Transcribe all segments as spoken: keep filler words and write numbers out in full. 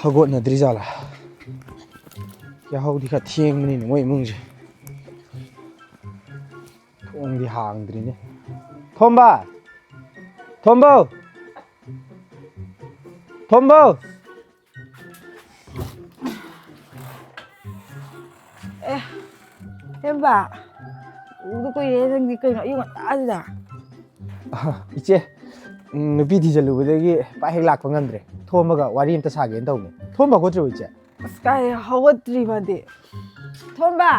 ꯍꯧꯒꯠꯅꯗ꯭ꯔꯤꯖꯥꯠꯂꯥ? ꯌꯥꯍꯧꯗꯤ ꯈꯔ ꯊꯦꯡꯕꯅꯤꯅꯦ ꯃꯣꯏ ꯏꯃꯨꯡꯁꯦ꯫ ꯊꯣꯡꯗꯤ ꯍꯥꯡꯗ꯭ꯔꯤꯅꯦ꯫ ꯊꯣꯝꯕ! ꯊꯣꯝꯕꯧ! ꯊꯣꯝꯕꯧ! ꯑꯦ, ꯍꯦꯝꯕ, ꯎꯗ ꯀꯨꯏꯔꯦ ꯅꯪꯗꯤ, ꯀꯩꯅꯣ ꯑꯌꯨꯛ ꯉꯟꯇꯥꯁꯤꯗ? ꯑꯍ, ꯏꯆꯦ, ꯎꯝ, ꯅꯨꯄꯤ ꯊꯤꯖꯤꯜꯂꯨꯕꯗꯒꯤ ꯄꯥꯛ ꯍꯦꯛ ꯂꯥꯛꯄ ꯉꯝꯗ꯭ꯔꯦ꯫ ꯊꯣꯝꯕꯒ ꯋꯥꯔꯤ ꯑꯝꯇ ꯁꯥꯒꯦꯅ ꯇꯧꯕꯅꯦ꯫ ꯊꯣꯝꯕ ꯍꯧꯒꯠꯇ꯭ꯔꯤꯕꯣ, ꯏꯆꯦ? ꯑꯁ, ꯀꯥꯏ ꯍꯧꯒꯠꯇ꯭ꯔꯤ ꯃꯥꯗꯤ꯫ ꯊꯣꯝꯕ!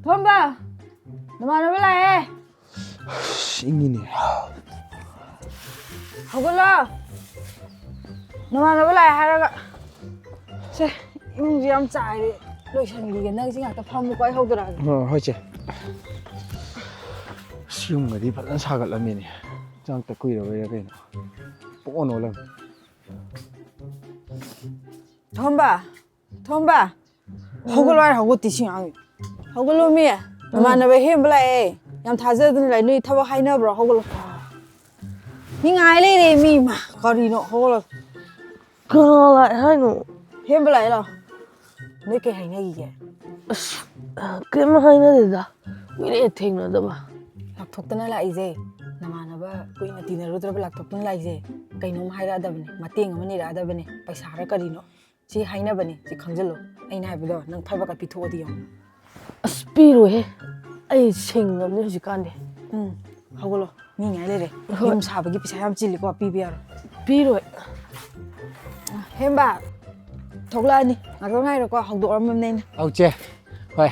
ꯊꯣꯝꯕ! ꯅꯃꯥꯟꯅꯕ ꯂꯥꯛꯑꯦ! ꯑꯁ, ꯏꯪꯉꯤꯅꯦ꯫ ꯍꯧꯒꯠꯂꯣ! ꯅꯃꯥꯟꯅꯕ ꯂꯥꯛꯑꯦ ꯍꯥꯏꯔꯒ꯫ ꯁꯦ, ꯏꯃꯨꯡꯁꯦ ꯌꯥꯝ ꯆꯥꯏꯔꯦ꯫ ꯂꯣꯏꯁꯟꯈꯤꯒꯦ꯫ ꯅꯪ ꯁꯤ ꯉꯥꯛꯇ ꯐꯝꯃꯨꯀꯣ, ꯑꯩ ꯍꯧꯗꯣꯔꯛꯑꯒꯦ꯫ ꯑ, ꯍꯣꯏ, ꯆꯦ꯫ ꯑꯁ, ꯌꯨꯝꯒꯗꯤ ꯐꯖꯅ ꯁꯥꯒꯠꯂꯝꯃꯦꯅꯦ꯫ ꯆꯪꯉꯛꯇ ꯀꯨꯏꯔꯕꯩꯔꯥ ꯀꯩꯅꯣ꯫ ꯄꯨꯡꯑꯣꯟ ꯑꯣꯜꯂꯝꯃꯦ꯫ ꯊꯣꯝꯕ! ꯊꯣꯝꯕ! ꯍꯧꯒꯠꯂꯣ ꯍꯥꯏꯔ ꯍꯧꯒꯠꯇꯦ ꯁꯤ ꯑꯉꯥꯡꯁꯦ꯫ ꯍꯧꯒꯠꯂꯣꯃꯤ! ꯅꯃꯥꯟꯅꯕ ꯍꯦꯝꯕ ꯂꯥꯛꯑꯦ꯫ ꯌꯥꯝ ꯊꯥꯖꯗꯅ ꯂꯥꯛꯑꯦ꯫ ꯅꯣꯏ ꯊꯕꯛ ꯍꯥꯏꯅꯕ꯭ꯔꯣ? ꯍꯧꯒꯠꯂꯣ꯫ ꯃꯤ ꯉꯥꯏ ꯂꯩꯔꯦ ꯃꯤ꯫ ꯃꯥ, ꯀꯔꯤꯅꯣ? ꯍꯧꯒꯠꯂꯣ꯫ ꯀꯅꯥ ꯂꯥꯛꯑꯦ ꯍꯥꯏꯅꯣ? ꯍꯦꯝꯕ ꯂꯥꯛꯑꯦ ꯂꯥꯛꯑꯣ꯫ ꯅꯣꯏ ꯀꯩ ꯍꯥꯏꯅꯈꯤꯒꯦ? ꯑꯁ, ꯀꯩꯝ ꯍꯥꯏꯅꯗꯦꯗ꯫ ꯀꯨꯏꯔꯦ ꯊꯦꯡꯅꯗꯕ꯫ ꯂꯥꯛꯊꯣꯛꯇꯅ ꯂꯥꯛꯏꯁꯦ꯫ ꯅꯃꯥꯟꯅꯕ ꯀꯨꯏꯅ ꯇꯤꯟꯅꯔꯨꯗ꯭ꯔꯕ ꯂꯥꯛꯊꯣꯛꯇꯅ ꯂꯥꯛꯏꯁꯦ꯫ ꯀꯩꯅꯣꯝ ꯍꯥꯏꯔꯛꯑꯗꯕꯅꯤ꯫ ꯃꯇꯦꯡ ꯑꯃ ꯅꯤꯔꯛꯑꯗꯕꯅꯤ꯫ ꯄꯩꯁꯥꯔ ꯀꯔꯤꯅꯣ? ꯁꯤ ꯍꯥꯏꯅꯕꯅꯤ꯫ ꯁꯤ ꯈꯪꯖꯤꯜꯂꯣ꯫ ꯑꯩꯅ ꯍꯥꯏꯕꯗꯣ ꯅꯪ ꯐꯠ ꯐꯠ ꯄꯤꯊꯣꯛꯑꯗꯤ ꯌꯦꯡꯉꯣ꯫ ꯑꯁ, ꯄꯤꯔꯣꯏꯍꯦ꯫ ꯑꯩ ꯁꯤꯡꯉꯕꯅꯤ ꯍꯧꯖꯤꯛꯀꯥꯟꯗꯤ꯫ ꯎꯝ, ꯍꯧꯒꯠꯂꯣ꯫ ꯃꯤ ꯉꯥꯏ ꯂꯩꯔꯦ꯫ ꯍꯣꯏ꯫ ꯌꯨꯝ ꯁꯥꯕꯒꯤ ꯄꯩꯁꯥ ꯌꯥꯝ ꯆꯤꯜꯂꯤꯀꯣ, ꯄꯤꯕ ꯌꯥꯔꯣꯏ꯫ ꯄꯤꯔꯣꯏ꯫ ꯍꯦꯝꯕ, ꯊꯣꯛꯂꯛꯑꯅꯤ꯫ ꯉꯥꯛꯇꯪ ꯉꯥꯏꯔꯣꯀꯣ, ꯍꯧꯗꯣꯛꯑꯝꯃꯕꯅꯦ ꯑꯩꯅ꯫ ꯑꯧ, ꯆꯦ꯫ ꯍꯣꯏ꯫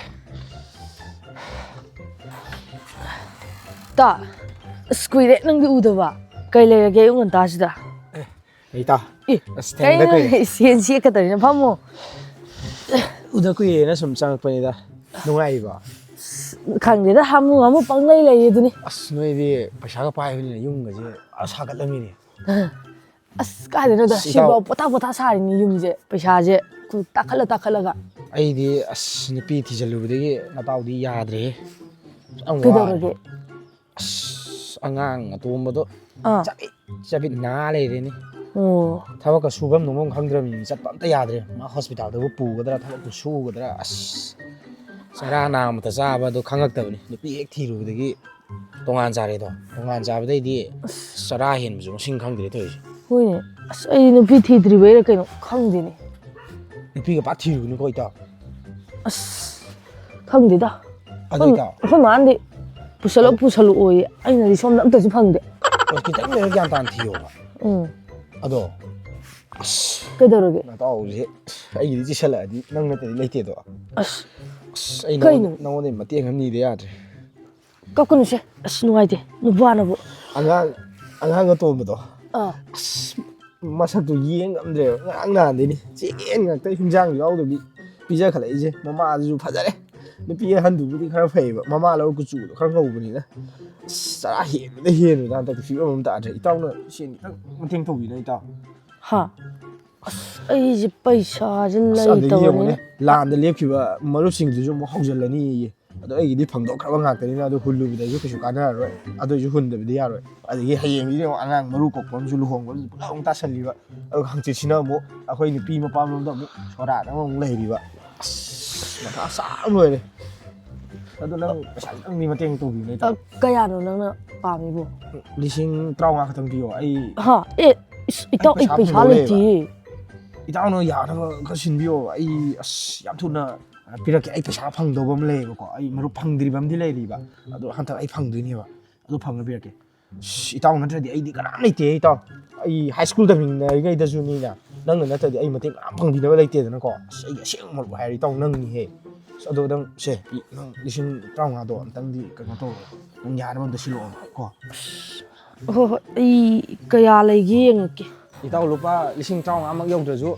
ꯇꯥ, ꯑꯁ, ꯀꯨꯏꯔꯦ ꯅꯪꯗꯤ ꯎꯗꯕ꯫ ꯀꯩ ꯂꯩꯔꯒꯦ ꯑꯌꯨꯛ ꯉꯟꯇꯥꯁꯤꯗ? ꯑꯦ, ꯏꯇꯥꯎ꯫ ꯑꯦ, ꯑꯁ, ꯊꯦꯡꯅꯗ ꯀꯩꯅꯣ, ꯀꯨꯏꯔꯦ꯫ ꯁꯦꯟ ꯁꯦꯠꯀꯗꯧꯔꯤꯅ ꯐꯝꯃꯣ꯫ ꯎꯗ ꯀꯨꯏꯔꯦꯅ ꯁꯨꯝ ꯆꯪꯉꯛꯄꯅꯤꯗ꯫ ꯅꯨꯡꯉꯥꯏꯔꯤꯕꯣ? ꯑꯁ, ꯈꯪꯗꯦꯗ, ꯍꯥꯃꯨ ꯍꯥꯃꯨ ꯄꯪꯂꯩ ꯂꯩꯔꯤ ꯑꯗꯨꯅꯤ꯫ ꯑꯁ, ꯅꯣꯏꯗꯤ ꯄꯩꯁꯥꯒ ꯄꯥꯏꯕꯅꯤꯅ ꯌꯨꯝꯒꯁꯦ ꯑ ꯁꯥꯒꯠꯂꯝꯃꯤꯅꯦ꯫ ꯑꯁ, ꯀꯥꯏꯗꯩꯅꯣꯗ, ꯑꯁ, ꯏꯇꯥꯎ꯫ ꯁꯤꯐꯥꯎ ꯄꯣꯊꯥ ꯄꯣꯊꯥ ꯁꯥꯔꯤꯅꯤ ꯌꯨꯝꯁꯦ, ꯄꯩꯁꯥꯁꯦ ꯇꯥꯈꯠꯂ ꯇꯥꯈꯠꯂꯒ꯫ ꯑꯩꯗꯤ, ꯑꯁ, ꯅꯨꯄꯤ ꯊꯤꯖꯤꯜꯂꯨꯕꯗꯒꯤ ꯅꯇꯥꯎꯗꯤ ꯌꯥꯗ꯭ꯔꯦꯍꯦ꯫ ꯌꯥꯝ ꯋꯥꯔꯦ꯫ ꯀꯩꯗꯧꯔꯒꯦ? ꯑꯁ, ꯑꯉꯥꯡ ꯑꯇꯣꯝꯕꯗꯣ ꯑꯥ꯫ ꯆꯕꯤꯠ ꯆꯕꯤꯠ ꯅꯥ ꯂꯩꯔꯦꯅꯦ꯫ ꯑꯣ꯫ ꯊꯕꯛꯀ ꯁꯨꯐꯝ ꯅꯣꯝꯐꯝ ꯈꯪꯗ꯭ꯔꯕꯅꯤ, ꯆꯠꯄ ꯑꯝꯇ ꯌꯥꯗ꯭ꯔꯦ꯫ ꯃꯥ ꯍꯣꯁꯄꯤꯇꯥꯜꯗꯕꯨ ꯄꯨꯒꯗ꯭ꯔꯥ, ꯊꯕꯛꯄꯨ ꯁꯨꯒꯗ꯭ꯔꯥ, ꯑꯁ, ꯆꯔꯥ ꯅꯥꯝꯃꯇ ꯆꯥꯕꯗꯣ ꯈꯪꯉꯛꯇꯕꯅꯤ꯫ ꯅꯨꯄꯤ ꯍꯦꯛ ꯊꯤꯔꯨꯕꯗꯒꯤ ꯇꯣꯉꯥꯟ ꯆꯥꯔꯦꯗꯣ꯫ ꯇꯣꯉꯥꯟ ꯆꯥꯕꯗꯩꯗꯤ ꯆꯔꯥ ꯍꯦꯟꯕꯁꯨ ꯃꯁꯤꯡ ꯈꯪꯗ꯭ꯔꯦ ꯇꯧꯔꯤꯁꯦ꯫ ꯍꯣꯏꯅꯦ꯫ ꯑꯁ, ꯑꯩ ꯅꯨꯄꯤ ꯊꯤꯗ꯭ꯔꯤꯕꯩꯔ ꯀꯩꯅꯣ ꯈꯪꯗꯦꯅꯦ꯫ ꯅꯨꯄꯤꯒ ꯄꯥꯛ ꯊꯤꯔꯨꯒꯅꯨꯀꯣ, ꯏꯇꯥꯎ꯫ ꯑꯁ, ꯈꯪꯗꯦꯗ꯫ ꯑꯗꯣ ꯏꯇꯥꯎ, ꯑꯩꯈꯣꯏ ꯃꯥꯅꯗꯤ ꯄꯨꯁꯜꯂꯛꯑꯣ, ꯄꯨꯁꯜꯂꯛꯑꯣꯌꯦ꯫ ꯑꯩꯅꯗꯤ ꯁꯣꯝꯗ ꯑꯝꯇꯁꯨ ꯐꯪꯗꯦ꯫ ꯑꯁ, ꯈꯤꯇꯪ ꯂꯩꯔ ꯒ꯭ꯌꯥꯟ ꯇꯥꯅ ꯊꯤꯌꯣꯕ꯫ ꯎꯝ꯫ ꯑꯗꯣ, ꯑꯁ, ꯀꯩꯗꯧꯔꯒꯦ? ꯅꯇꯥꯎꯁꯦ ꯑꯩꯒꯤꯗꯤ ꯆꯤꯁꯜꯂꯛꯑꯗꯤ ꯅꯪ ꯅꯠꯇꯗꯤ ꯂꯩꯇꯦꯗꯣ꯫ ꯑꯁ, ꯑꯁ, ꯑꯩ ꯀꯩꯅꯣ? ꯅꯉꯣꯟ-, ꯅꯉꯣꯟꯗꯩ ꯃꯇꯦꯡ ꯑꯃ ꯅꯤꯗ ꯌꯥꯗ꯭ꯔꯦ꯫ ꯀꯞꯀꯅꯨꯁꯦ꯫ ꯑꯁ, ꯅꯨꯡꯉꯥꯏꯇꯦ꯫ ꯅꯨꯄꯥꯅꯕꯨ꯫ ꯑꯉꯥꯡ, ꯑꯉꯥꯡ ꯑꯇꯣꯝꯕꯗꯣ꯫ ꯑꯥ꯫ ꯑꯁ, ꯃꯁꯛꯇꯨ ꯌꯦꯡ ꯉꯝꯗ꯭ꯔꯦꯕ꯫ ꯉꯔꯥꯡ ꯅꯍꯥꯟꯗꯩꯅꯤ꯫ ꯆꯦꯡꯌꯦꯟ ꯉꯥꯛꯇ, ꯍꯤꯟꯖꯥꯡꯁꯨ ꯌꯥꯎꯗꯕꯤ ꯄꯤꯖꯈꯠꯂꯛꯏꯁꯦ꯫ ꯃꯃꯥꯗꯨꯁꯨ ꯐꯖꯔꯦ꯫ ꯅꯨꯄꯤ ꯑꯍꯟꯗꯨꯕꯨꯗꯤ ꯈꯔ ꯐꯩꯌꯦꯕ꯫ ꯃꯃꯥ ꯂꯧꯔ ꯀꯨꯆꯨꯗꯣ ꯈꯔ ꯉꯧꯕꯅꯤꯅ꯫ ꯑꯁ, ꯆꯔꯥ ꯍꯦꯟꯕꯗ ꯍꯦꯟꯕꯗ ꯍꯟꯗꯛꯇꯤ ꯐꯤꯕꯝ ꯑꯃ ꯇꯥꯗ꯭ꯔꯦ꯫ ꯏꯇꯥꯎꯅ ꯁꯦꯟ ꯈꯤꯇꯪ ꯃꯇꯦꯡ ꯇꯧꯕꯤꯅ, ꯏꯇꯥꯎ꯫ ꯍꯥ? ꯑꯁ, ꯑꯩꯁꯦ ꯄꯩꯁꯥꯁꯦ ꯑꯁ, ꯑꯗꯒꯤ ꯂꯩꯇꯕꯅꯤꯅ꯫ ꯌꯦꯡꯉꯨꯅꯦ, ꯂꯥꯟꯗ ꯂꯦꯞꯈꯤꯕ ꯃꯔꯨꯞꯁꯤꯡꯗꯨꯁꯨ ꯑꯃꯨꯛ ꯍꯧꯖꯤꯜꯂꯅꯤꯌꯦ꯫ ꯑꯗꯣ ꯑꯩꯒꯤꯗꯤ ꯐꯪꯗꯣꯛꯈ꯭ꯔꯕ ꯉꯥꯛꯇꯅꯤꯅ ꯑꯗꯨ ꯍꯨꯜꯂꯨꯕꯗꯁꯨ ꯀꯩꯁꯨ ꯀꯥꯟꯅꯔꯔꯣꯏ꯫ ꯑꯗꯨꯏꯁꯨ ꯍꯨꯟꯗꯕꯗꯤ ꯌꯥꯔꯣꯏ꯫ ꯑꯗꯒꯤ ꯍꯌꯦꯡꯁꯤꯗꯤ ꯑꯃꯨꯛ ꯑꯉꯥꯡ ꯃꯔꯨ ꯀꯣꯛꯄ ꯑꯃꯁꯨ, ꯂꯨꯍꯣꯡꯕ ꯑꯃꯁꯨ ꯄꯨꯂꯞ ꯑꯃꯨꯛ ꯇꯥꯁꯜꯂꯤꯕ꯫ ꯑꯗꯨꯒ ꯍꯪꯆꯤꯠꯁꯤꯅ ꯑꯃꯨꯛ ꯑꯩꯈꯣꯏ ꯅꯨꯄꯤ ꯃꯄꯥꯝꯂꯣꯝꯗ ꯑꯃꯨꯛ ꯁꯣꯔꯥꯠ ꯑꯃꯃꯨꯛ ꯂꯩꯔꯤꯕ꯫ ꯑꯁ, ꯃꯊꯥ ꯁꯥꯕ ꯂꯣꯏꯔꯦ꯫ ꯑꯗꯣ ꯅꯪ ꯄꯩꯁꯥ ꯈꯤꯇꯪꯗꯤ ꯃꯇꯦꯡ ꯇꯧꯕꯤꯌꯨꯅꯦ, ꯏꯇꯥꯎ꯫ ꯑ, ꯀꯌꯥꯅꯣ ꯅꯪꯅ ꯄꯥꯝꯃꯤꯕꯣ? ꯂꯤꯁꯤꯡ ꯇꯔꯥꯃꯉꯥ ꯈꯛꯇꯪ ꯄꯤꯌꯣ꯫ ꯑꯩ ꯍꯥ? ꯑꯦ, ꯏꯁ, ꯏꯇꯥꯎ, ꯑꯩ ꯄꯩꯁꯥ ꯄꯩꯁꯥ ꯐꯪꯗꯧ ꯂꯩꯇꯤꯌꯦ꯫ ꯏꯇꯥꯎꯅ ꯌꯥꯅꯕ ꯈꯔ ꯁꯤꯟꯕꯤꯌꯣ꯫ ꯑꯩ, ꯑꯁ, ꯌꯥꯝ ꯊꯨꯅ ꯄꯤꯔꯛꯀꯦ꯫ ꯑꯩ ꯄꯩꯁꯥ ꯐꯪꯗꯧꯕ ꯑꯃ ꯂꯩꯌꯦꯕꯀꯣ꯫ ꯑꯩ ꯃꯔꯨꯞ ꯐꯪꯗ꯭ꯔꯤꯕ ꯑꯃꯗꯤ ꯂꯩꯔꯤꯕ꯫ ꯑꯗꯣ ꯍꯟꯗꯛ ꯑꯩ ꯐꯪꯗꯣꯏꯅꯦꯕ꯫ ꯑꯗꯨ ꯐꯪꯉ ꯄꯤꯔꯛꯀꯦ꯫ ꯑꯁ, ꯏꯇꯥꯎ ꯅꯠꯇ꯭ꯔꯗꯤ ꯑꯩꯗꯤ ꯀꯅꯥꯝ ꯂꯩꯇꯦ, ꯏꯇꯥꯎ꯫ ꯑꯩ ꯍꯥꯏ ꯁ꯭ꯀꯨꯜ ꯇꯝꯃꯤꯟꯅꯔꯤꯉꯩꯗꯁꯨꯅꯤꯅ ꯅꯪꯅ ꯅꯠꯇ꯭ꯔꯗꯤ ꯑꯩ ꯃꯇꯦꯡ ꯀꯅꯥꯝ ꯄꯥꯡꯕꯤꯅꯕ ꯂꯩꯇꯦꯗꯅꯀꯣ꯫ ꯑꯁ, ꯑꯩꯒꯤ ꯑꯁꯦꯡꯕ ꯃꯔꯨꯞ ꯍꯥꯏꯔꯗꯤ ꯏꯇꯥꯎ ꯅꯪꯅꯤꯍꯦ꯫ ꯑꯁ, ꯑꯗꯣ ꯅꯪ ꯁꯦ, ꯅꯪ ꯂꯤꯁꯤꯡ ꯇꯔꯥꯃꯉꯥꯗꯣ ꯑꯝꯇꯪꯗꯤ ꯀꯩꯅꯣ ꯇꯧꯔꯣ꯫ ꯅꯪ ꯌꯥꯅꯕ ꯑꯝꯇ ꯁꯤꯜꯂꯛꯑꯣ ꯀꯣ꯫ ꯍꯣꯏ, ꯍꯣꯏ, ꯑꯩ ꯀꯌꯥ ꯂꯩꯒꯦ ꯌꯦꯡꯉꯛꯀꯦ꯫ ꯏꯇꯥꯎ, ꯂꯨꯄꯥ ꯂꯤꯁꯤꯡ ꯇꯔꯥꯃꯉꯥꯃꯛ ꯌꯧꯗ꯭ꯔꯁꯨ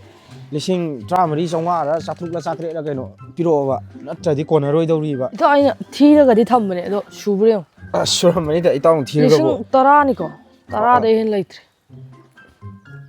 ꯂꯤꯁꯤꯡ ꯇꯔꯥꯃꯔꯤ ꯆꯥꯝꯃꯉꯥꯔ ꯆꯥꯇ꯭ꯔꯨꯛꯂ ꯆꯥꯇ꯭ꯔꯦꯠꯂ ꯀꯩꯅꯣ ꯄꯤꯔꯛꯑꯣꯕ, ꯅꯠꯇ꯭ꯔꯗꯤ ꯀꯣꯟꯅꯔꯣꯏꯗꯧꯔꯤꯕ꯫ ꯏꯇꯥꯎ, ꯑꯩꯅ ꯊꯤꯔꯒꯗꯤ ꯊꯝꯕꯅꯦ, ꯑꯗꯣ ꯁꯨꯕ꯭ꯔꯥ ꯌꯦꯡꯉꯣ꯫ ꯑꯁ, ꯁꯨꯔꯝꯃꯅꯤꯗ, ꯏꯇꯥꯎꯅ ꯊꯤꯔꯒꯕꯨ꯫ ꯂꯤꯁꯤꯡ ꯇꯔꯥꯅꯤꯀꯣ, ꯇꯔꯥꯗꯩ ꯍꯦꯟꯅ ꯂꯩꯇ꯭ꯔꯦ꯫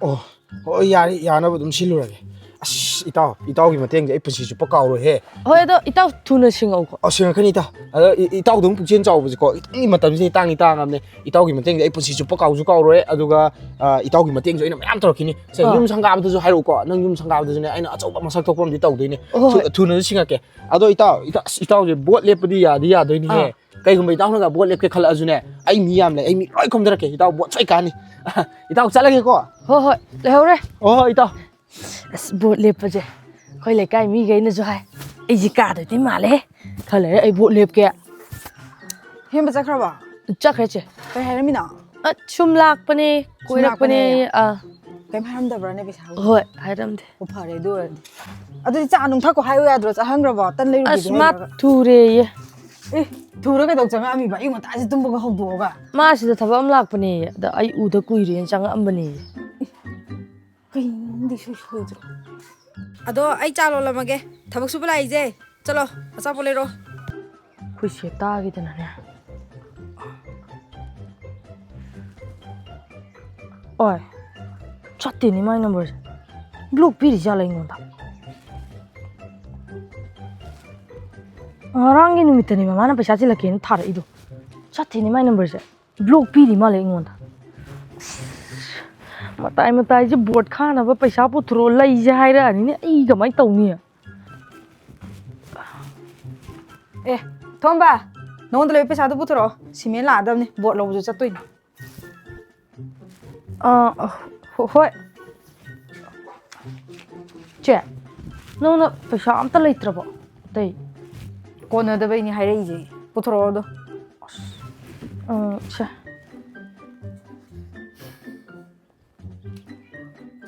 ꯑꯣ, ꯍꯣꯏ, ꯌꯥꯔꯦ, ꯌꯥꯅꯕ ꯑꯗꯨꯝ ꯁꯤꯜꯂꯨꯔꯒꯦ꯫ ꯑꯁ, ꯏꯇꯥꯎ, ꯏꯇꯥꯎꯒꯤ ꯃꯇꯦꯡꯁꯦ ꯑꯩ ꯄꯨꯟꯁꯤ ꯆꯨꯞꯄ ꯀꯥꯎꯔꯣꯏꯍꯦ꯫ ꯍꯣꯏ, ꯑꯗꯣ ꯏꯇꯥꯎ ꯊꯨꯅ ꯁꯤꯡꯉꯛꯎꯀꯣ꯫ ꯑ, ꯁꯤꯡꯉꯛꯀꯅꯤ ꯏꯇꯥꯎ꯫ ꯑꯗꯣ ꯏ-, ꯏꯇꯥꯎꯗꯧꯅ ꯄꯨꯛꯆꯦꯜ ꯆꯥꯎꯕꯁꯦꯀꯣ, ꯈꯤꯇꯪꯒꯤ ꯃꯇꯝꯁꯤꯗ ꯇꯥꯡꯗꯤ ꯇꯥꯡꯉꯕꯅꯦ꯫ ꯏꯇꯥꯎꯒꯤ ꯃꯇꯦꯡꯁꯦ ꯑꯩ ꯄꯨꯟꯁꯤ ꯆꯨꯞꯄ ꯀꯥꯎꯁꯨ ꯀꯥꯎꯔꯣꯏ꯫ ꯑꯗꯨꯒ, ꯑ, ꯏꯇꯥꯎꯒꯤ ꯃꯇꯦꯡꯁꯨ ꯑꯩꯅ ꯃꯌꯥꯝ ꯇꯧꯔꯛꯈꯤꯅꯤ꯫ ꯁꯦ, ꯑꯥ꯫ ꯌꯨꯝ ꯁꯪꯒꯥꯕꯗꯁꯨ ꯍꯥꯏꯔꯛꯎꯀꯣ꯫ ꯅꯪ ꯌꯨꯝ ꯁꯪꯒꯥꯕꯗꯁꯨꯅꯦ, ꯑꯩꯅ ꯑꯆꯧꯕ ꯃꯁꯛ ꯊꯣꯛꯄ ꯑꯃꯗꯤ ꯇꯧꯗꯣꯏꯅꯦ꯫ ꯍꯣꯏ, ꯍꯣꯏ꯫ ꯊꯨ-, ꯊꯨꯅꯁꯨ ꯁꯤꯡꯉꯛꯀꯦ꯫ ꯑꯗꯣ ꯏꯇꯥꯎ, ꯏꯇꯥꯎ, ꯑꯁ, ꯏꯇꯥꯎꯁꯦ ꯕꯣꯠ ꯂꯦꯞꯄꯗꯤ ꯌꯥꯗꯤ ꯌꯥꯗꯣꯏꯅꯤꯍꯦ꯫ ꯑꯥ꯫ ꯀꯩꯒꯨꯝꯕ ꯏꯇꯥꯎꯅꯒ ꯕꯣꯠ ꯂꯦꯞꯀꯦ ꯈꯜꯂꯛꯑꯁꯨꯅꯦ, ꯑꯩ ꯃꯤ ꯌꯥꯝ ꯂꯩ, ꯑꯩ ꯃꯤ ꯂꯣꯏ ꯈꯣꯝꯊꯔꯛꯀꯦ꯫ ꯏꯇꯥꯎ ꯕꯣꯠ ꯁꯣꯏ ꯀꯥꯅꯤ꯫ ꯏꯇꯥꯎ ꯆꯠꯂꯒꯦꯀꯣ꯫ ꯍꯣꯏ, ꯍꯣꯏ, ꯂꯩꯍꯧꯔꯦ꯫ ꯍꯣꯏ, ꯍꯣꯏ, ꯏꯇꯥꯎ꯫ ꯑꯁ, ꯕꯣꯠ ꯂꯦꯞꯄꯁꯦ ꯑꯩꯈꯣꯏ ꯂꯩꯀꯥꯏ ꯃꯤꯈꯩꯅꯁꯨ ꯍꯥꯏ, ꯑꯩꯁꯦ ꯀꯥꯗꯣꯏꯗꯤ ꯃꯥꯜꯂꯦ꯫ ꯈꯔ ꯂꯩꯔꯦ ꯑꯩ ꯕꯣꯠ ꯂꯦꯞꯀꯦ꯫ ꯍꯦꯝꯕ ꯆꯠꯈ꯭ꯔꯕꯣ? ꯆꯠꯈ꯭ꯔꯦ ꯆꯦ꯫ ꯀꯩ ꯍꯥꯏꯔꯝꯃꯤꯅꯣ? ꯑ, ꯁꯨꯝ ꯂꯥꯛꯄꯅꯦ, ꯁꯨꯝ ꯀꯣꯏꯔꯛꯄꯅꯦ꯫ ꯂꯥꯛꯄꯅꯦ? ꯑꯥ꯫ ꯀꯩꯝ ꯍꯥꯏꯔꯝꯗꯕ꯭ꯔꯥꯅꯦ ꯄꯩꯁꯥ? ꯍꯣꯏ, ꯍꯥꯏꯔꯝꯗꯦ꯫ ꯑꯣ, ꯐꯔꯦ ꯑꯗꯨ ꯑꯣꯏꯔꯗꯤ꯫ ꯑꯗꯨꯗꯤ ꯆꯥ ꯅꯨꯡ ꯊꯛꯈꯣ ꯍꯥꯏꯌꯨ ꯌꯥꯗ꯭ꯔꯣ? ꯆꯥꯍꯟꯈ꯭ꯔꯕꯣ? ꯇꯟ ꯂꯩꯔꯨꯒꯦꯗꯤ ꯑꯁ, ꯃꯥ ꯍꯥꯏꯗ꯭ꯔꯒ꯫ ꯊꯨꯔꯦꯌꯦ꯫ ꯑꯦ, ꯊꯨꯔ ꯀꯩꯗꯧ ꯆꯪꯉꯛꯑꯝꯃꯤꯕ? ꯑꯌꯨꯛ ꯉꯟꯇꯥꯁꯦ ꯇꯨꯝꯕꯒ ꯍꯧꯗꯣꯛꯑꯒ꯫ ꯃꯥ ꯁꯤꯗ ꯊꯕꯛ ꯑꯃ ꯂꯥꯛꯄꯅꯦꯌꯦ꯫ ꯑꯗ ꯑꯩ ꯎꯗ ꯀꯨꯏꯔꯦꯅ ꯆꯪꯉꯛꯑꯝꯕꯅꯦꯌꯦ꯫ ꯀꯩꯅꯣꯗꯤ ꯁꯣꯏ ꯁꯣꯏꯗ꯭ꯔꯣ? ꯑꯗꯣ ꯑꯩ ꯆꯥ ꯂꯣꯜꯂꯝꯃꯒꯦ꯫ ꯊꯕꯛ ꯁꯨꯕ ꯂꯥꯛꯏꯁꯦ꯫ ꯆꯠꯂꯣ, ꯑꯆꯥꯄꯣꯠ ꯂꯩꯔꯣ꯫ ꯑꯩꯈꯣꯏ ꯁꯦ ꯇꯥꯈꯤꯗꯅꯅꯦ꯫ ꯑꯣꯏ, ꯆꯠꯇꯦꯅꯦ ꯃꯥꯏ ꯅꯝꯕꯔꯁꯦ꯫ ꯕ꯭ꯂꯣꯛ ꯄꯤꯔꯤ ꯖꯥꯠꯂ ꯑꯩꯉꯣꯟꯗ? ꯉꯔꯥꯡꯒꯤ ꯅꯨꯃꯤꯠꯇꯅꯦ ꯃꯃꯥꯅ ꯄꯩꯁꯥ ꯊꯤꯜꯂꯛꯀꯦꯅ ꯊꯥꯔꯛꯏꯗꯣ꯫ ꯆꯠꯇꯦꯅꯦ ꯃꯥꯏ ꯅꯝꯕꯔꯁꯦ꯫ ꯕ꯭ꯂꯣꯛ ꯄꯤꯔꯤ ꯃꯥꯜꯂꯦ ꯑꯩꯉꯣꯟꯗ꯫ ꯑꯁ, ꯃꯇꯥꯏ ꯃꯇꯥꯏꯁꯦ ꯕꯣꯠ ꯈꯥꯅꯕ ꯄꯩꯁꯥ ꯄꯨꯊꯣꯔꯛꯑꯣ, ꯂꯩꯁꯦ ꯍꯥꯏꯔꯛꯑꯅꯤꯅꯦ꯫ ꯑꯩ ꯀꯃꯥꯏꯅ ꯇꯧꯅꯤ? ꯑꯦ, ꯊꯣꯝꯕ, ꯅꯉꯣꯟꯗ ꯂꯩꯕ ꯄꯩꯁꯥꯗꯣ ꯄꯨꯊꯣꯔꯛꯑꯣ꯫ ꯁꯤꯃꯦꯟ ꯂꯥꯛꯑꯗꯕꯅꯤ, ꯕꯣꯠ ꯂꯧꯕꯁꯨ ꯆꯠꯇꯣꯏꯅꯤ꯫ ꯑꯥ, ꯍꯣ-, ꯍꯣꯏ꯫ ꯆꯦ, ꯅꯪꯅ ꯄꯩꯁꯥ ꯑꯝꯇ ꯂꯩꯇ꯭ꯔꯕꯣ? ꯑꯇꯩ? ꯀꯣꯟꯅꯗꯕꯩꯅꯤ ꯍꯥꯏꯔꯛꯏꯁꯦ꯫ ꯄꯨꯊꯣꯔꯛꯑꯣ ꯑꯗꯣ꯫ ꯑꯥ, ꯁꯦ꯫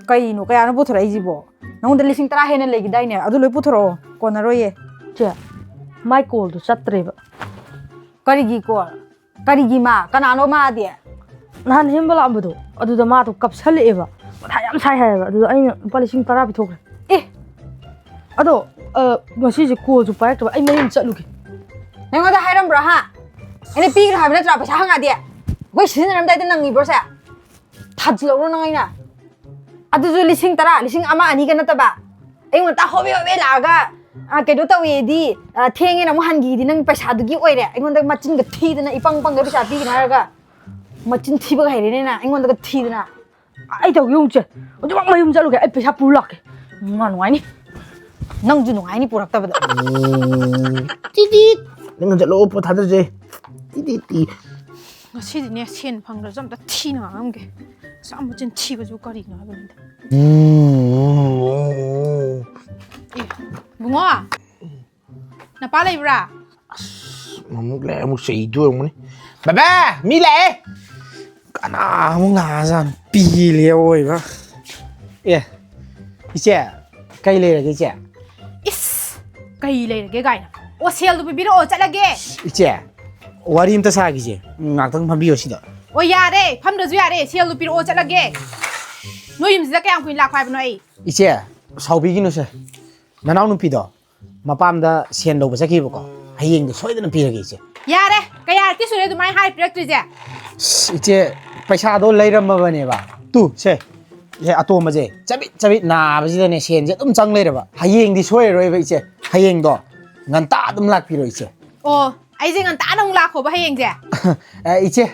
ꯀꯩꯅꯣ, ꯀꯌꯥꯅꯣ ꯄꯨꯊꯣꯔꯛꯏꯁꯤꯕꯣ? ꯅꯉꯣꯟꯗ ꯂꯤꯁꯤꯡ ꯇꯔꯥ ꯍꯦꯟꯅ ꯂꯩꯈꯤꯗꯥꯏꯅꯦ? ꯑꯗꯨ ꯂꯣꯏ ꯄꯨꯊꯣꯔꯛꯑꯣ, ꯀꯣꯟꯅꯔꯣꯏꯌꯦ꯫ ꯆꯦ, ꯃꯥꯏ ꯀꯣꯜꯗꯣ ꯆꯠꯇ꯭ꯔꯦꯕ꯫ ꯀꯔꯤꯒꯤ ꯀꯣꯜ? ꯀꯔꯤꯒꯤ ꯃꯥ? ꯀꯅꯥꯅꯣ ꯃꯥꯗꯤ? ꯅꯍꯥꯟ ꯍꯦꯝꯕ ꯂꯥꯛꯑꯝꯕꯗꯣ, ꯑꯗꯨꯗ ꯃꯥꯗꯣ ꯀꯞꯁꯜꯂꯛꯑꯦꯕ꯫ ꯃꯊꯥ ꯌꯥꯝ ꯁꯥꯏ ꯍꯥꯏꯌꯦꯕ꯫ ꯑꯗꯨꯗ ꯑꯩꯅ ꯂꯨꯄꯥ ꯂꯤꯁꯤꯡ ꯇꯔꯥ ꯄꯤꯊꯣꯛꯈ꯭ꯔꯦ꯫ ꯑꯦ! ꯑꯗꯣ, ꯑ, ꯉꯁꯤꯁꯦ ꯀꯣꯜꯁꯨ ꯄꯥꯏꯔꯛꯇꯕ꯫ ꯑꯩ ꯃꯌꯨꯝ ꯆꯠꯂꯨꯒꯦ꯫ ꯅꯉꯣꯟꯗ ꯍꯥꯏꯔꯝꯕ꯭ꯔꯣ, ꯍꯥ? ꯑꯩꯅ ꯄꯤꯈ꯭ꯔꯣ ꯍꯥꯏꯕ ꯅꯠꯇ꯭ꯔꯥ ꯄꯩꯁꯥ ꯍꯪꯉꯛꯑꯗꯤ? ꯑꯩꯈꯣꯏ ꯁꯤꯖꯤꯟꯅꯔꯝꯗꯥꯏꯗ ꯅꯪꯉꯤꯕ꯭ꯔꯣ ꯁꯦ? ꯊꯥꯖꯤꯜꯂꯛꯎꯔꯣ ꯅꯪ ꯑꯩꯅ? ꯑꯗꯨꯁꯨ ꯂꯤꯁꯤꯡ ꯇꯔꯥ, ꯂꯤꯁꯤꯡ ꯑꯃ ꯑꯅꯤꯒ ꯅꯠꯇꯕ꯫ ꯑꯩꯉꯣꯟꯗ ꯍꯣꯕꯦ ꯍꯣꯕꯦ ꯂꯥꯛꯑꯒ, ꯑ, ꯀꯩꯅꯣ ꯇꯧꯋꯦꯗꯤ, ꯑ, ꯊꯦꯡꯉꯦꯅ ꯑꯃꯨꯛ ꯍꯟꯈꯤꯗꯤ ꯅꯪ ꯄꯩꯁꯥꯗꯨꯒꯤ ꯑꯣꯏꯔꯦ꯫ ꯑꯩꯉꯣꯟꯗ ꯃꯆꯤꯟꯒ ꯊꯤꯗꯅ, ꯏꯄꯪ ꯄꯪꯒ ꯄꯩꯁꯥ ꯄꯤꯒꯅꯤ ꯍꯥꯏꯔꯒ ꯃꯆꯤꯟ ꯊꯤꯕꯒ ꯍꯩꯔꯦꯅꯦ ꯅꯪ, ꯑꯩꯉꯣꯟꯗꯒ ꯊꯤꯗꯅ꯫ ꯑꯩ ꯇꯧꯒꯦ ꯌꯦꯡꯉꯨꯁꯦ꯫ ꯍꯧꯖꯤꯛꯃꯛ ꯃꯌꯨꯝ ꯆꯠꯂꯨꯒꯦ꯫ ꯑꯩ ꯄꯩꯁꯥ ꯄꯨꯔ ꯂꯥꯛꯀꯦ꯫ ꯃꯥ ꯅꯨꯡꯉꯥꯏꯅꯤ꯫ ꯅꯪꯁꯨ ꯅꯨꯡꯉꯥꯏꯅꯤ ꯄꯨꯔꯛꯇꯕꯗ꯫ ꯇꯤꯗꯤꯠ꯫ ꯅꯪ ꯆꯠꯂꯣ, ꯄꯣꯠ ꯊꯥꯗꯔꯁꯦ꯫ ꯇꯤꯗꯤꯠ ꯇꯤ꯫ ꯉꯁꯤꯗꯤꯅꯦ, ꯁꯦꯟ ꯐꯪꯗ꯭ꯔꯁꯨ ꯑꯝꯇ ꯊꯤꯅ ꯉꯥꯡꯉꯝꯒꯦ꯫ ꯑꯁ, ꯃꯆꯤꯟ ꯊꯤꯕꯁꯨ ꯀꯔꯤꯅꯣ ꯍꯥꯏꯕꯅꯤꯗ꯫ ꯎꯝ꯫ ꯑꯦ, ꯕꯨꯡꯉꯣ꯫ ꯅꯄꯥ ꯂꯩꯕ꯭ꯔꯥ? ꯑꯁ, ꯑꯃꯨꯛ ꯂꯥꯛꯑꯦ, ꯑꯃꯨꯛ ꯆꯩꯗꯣꯏ ꯑꯣꯏꯔꯝꯒꯅꯤ꯫ ꯕꯥꯕꯥ, ꯃꯤ ꯂꯥꯛꯑꯦ꯫ ꯀꯅꯥ ꯑꯃꯨꯛ ꯂꯥꯛꯑꯖꯥꯠꯅꯣ? ꯄꯤꯂꯦ ꯑꯣꯏꯕ꯫ ꯑꯦ, ꯏꯆꯦ, ꯀꯩ ꯂꯩꯔꯒꯦ, ꯏꯆꯦ? ꯏꯁ, ꯀꯩ ꯂꯩꯔꯒꯦ ꯀꯥꯏꯅ꯫ ꯑꯣ, ꯁꯦꯜꯗꯨ ꯄꯤꯕꯤꯔꯛꯑꯣ, ꯆꯠꯂꯒꯦ꯫ ꯏꯆꯦ, ꯋꯥꯔꯤ ꯑꯝꯇ ꯁꯥꯈꯤꯁꯦ꯫ ꯉꯥꯛꯇꯪ ꯐꯝꯕꯤꯌꯣ ꯁꯤꯗ꯫ ꯑꯣ, ꯌꯥꯔꯦ, ꯐꯝꯗ꯭ꯔꯁꯨ ꯌꯥꯔꯦ, ꯁꯦꯜꯗꯨ ꯄꯤꯔꯛꯑꯣ, ꯆꯠꯂꯒꯦ꯫ ꯅꯣꯏ ꯌꯨꯝꯁꯤꯗ ꯀꯌꯥꯝ ꯀꯨꯏꯅ ꯂꯥꯛꯈꯣ ꯍꯥꯏꯕꯅꯣ ꯑꯩ? ꯏꯆꯦ, ꯁꯥꯎꯕꯤꯒꯤꯅꯨꯁꯦ꯫ ꯅꯅꯥꯎ ꯅꯨꯄꯤꯗꯣ ꯃꯄꯥꯝꯗ ꯁꯦꯟ ꯂꯧꯕ ꯆꯠꯈꯤꯕꯀꯣ꯫ ꯍꯌꯦꯡꯗꯣ ꯁꯣꯏꯗꯅ ꯄꯤꯔꯒꯦ, ꯏꯆꯦ꯫ ꯌꯥꯔꯦ, ꯀꯌꯥꯔꯛꯇꯤ ꯁꯨꯔꯦ ꯑꯗꯨꯃꯥꯏꯅ ꯍꯥꯏ ꯄꯤꯔꯛꯇ꯭ꯔꯤꯁꯦ? ꯑꯁ, ꯏꯆꯦ, ꯄꯩꯁꯥꯗꯣ ꯂꯩꯔꯝꯃꯕꯅꯦꯕ꯫ ꯇꯨ, ꯁꯦ, ꯁꯦ, ꯑꯇꯣꯝꯕꯁꯦ ꯆꯕꯤꯠ ꯆꯕꯤꯠ ꯅꯥꯕꯁꯤꯗꯅꯦ ꯁꯦꯟꯁꯦ ꯑꯗꯨꯝ ꯆꯪ ꯂꯩꯔꯕ꯫ ꯍꯌꯦꯡꯗꯤ ꯁꯣꯏꯔꯔꯣꯏꯕ, ꯏꯆꯦ꯫ ꯍꯌꯦꯡꯗꯣ ꯉꯟꯇꯥ ꯑꯗꯨꯝ ꯂꯥꯛꯄꯤꯔꯣ, ꯏꯆꯦ꯫ ꯑꯣ, ꯑꯩꯁꯦ ꯉꯟꯇꯥꯅ ꯑꯃꯨꯛ ꯂꯥꯛꯈꯣꯕ ꯍꯌꯦꯡꯁꯦ꯫ ꯑꯦ, ꯏꯆꯦ,